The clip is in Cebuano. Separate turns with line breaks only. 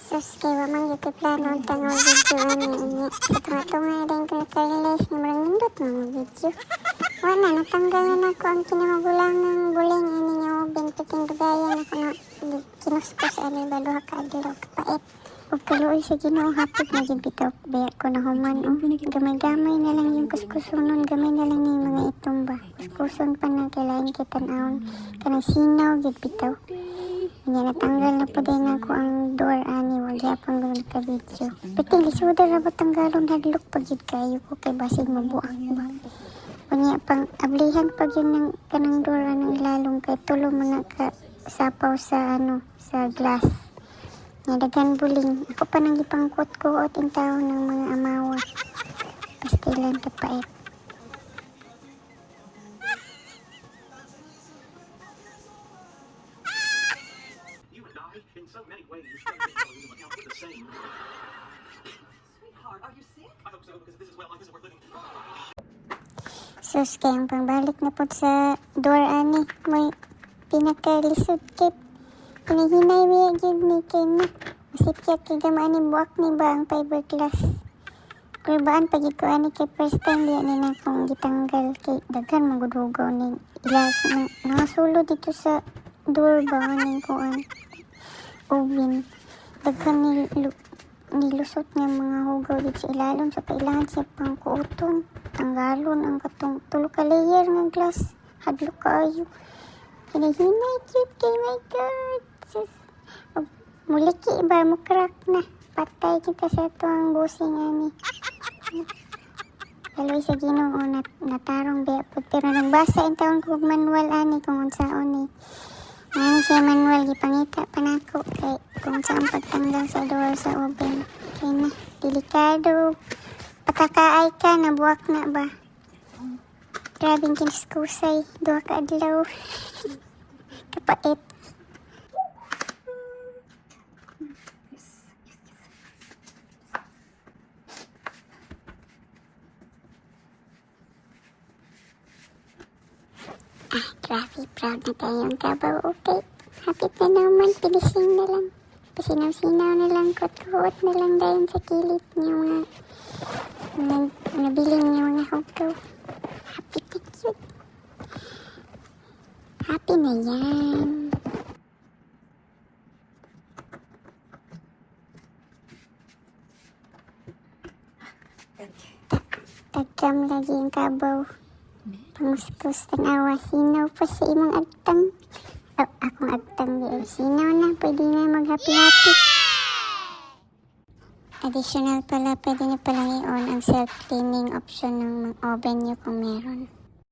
Sus, kay wa man gyud ko'y plano unta nga video ani unya. Sa tunga-tunga din ko naka-realize nga murag nindot man mo video. Wa na, natanggal na nako ang kinamagulangang buling ini nga oven, piting dugayan ako na kinuskos ani ba duha ka adlaw, kapait. Ug kaluoy sa Ginoo, hapit na gyud bitaw biya ko na human oh. Gamay-gamay na lang yung kuskusonon, gamay na lang yung mga itom ba. Kuskuson pa na kay lain kay tan-awon. Kanang sinaw gyud bitaw. Unya natanggal na po din ako ang door ani, wa gyapon ko nagka-video. Piting lisuda ra ba tanggalon, hadlok pa gyud kaayo ko kay basig mabuak ba. Unya pang ablihan pa gyud ng kanang door anang ilalom kay tulo man na ka sapaw sa ano sa glass. Nga daghan buling. Ako pa nang gipangkuot-kuot in taon ng mga amawa. Pastilan, kapait.
You and I, in so many ways, we're the same.
Sweetheart, are you sick?
I hope so, because if this is well, life isn't worth living.
Sus, kay ang pangbalik na po sa door ani, may pinakalisod kay hinahinay biya gyud ni kay na. Masipyat kay gama ani, buak ni ba ang fiberglass. Kulbaan pa gyud ko ani kay first time biya ni na akong gitanggal kay daghan man gud hugaw ni ilas na nakasulo dito sa door ba aning kuan oven. Daghan ni nilusot nga mga hugaw dito sa ilalom sa kailangan siya pang kuoton. Tanggalon ang katong tulo ka layer nga glass. Hadlok kaayo. Hinahinay cute kay my God. Sus. Ug muliki ba mo crack na. Patay kita sa tuang busing ani. Kaloy sa Ginoo natarong biya pud pero nagbasa in taon ko og manual ani kung unsaon ni. Ani siya manual, gipangita pa nako kay kung saan pagtanggal sa door sa oven. Kay na delikado. Patakaay ka nabuak na ba. Grabing kiniskusay, duha ka adlaw. Kapait.
Yes.
Ah, grabe, proud na tayong kabaw. Okay, hapit na naman, finishing na lang. Pasinaw-sinaw na lang, kuot-kuot na lang dayon sa kilid niyo mga nabiling niyo mga hugaw. Happy na cute. Happy na yan. Tagkam lagi ang kabaw. Panguskos, tanawa, sinaw pa sa imong agtang. Oh, akong agtang di ay sinaw na, pwede na mag-happy-happy. Additional pala, pwede nyo palang i-on ang self-cleaning option ng oven nyo kung meron.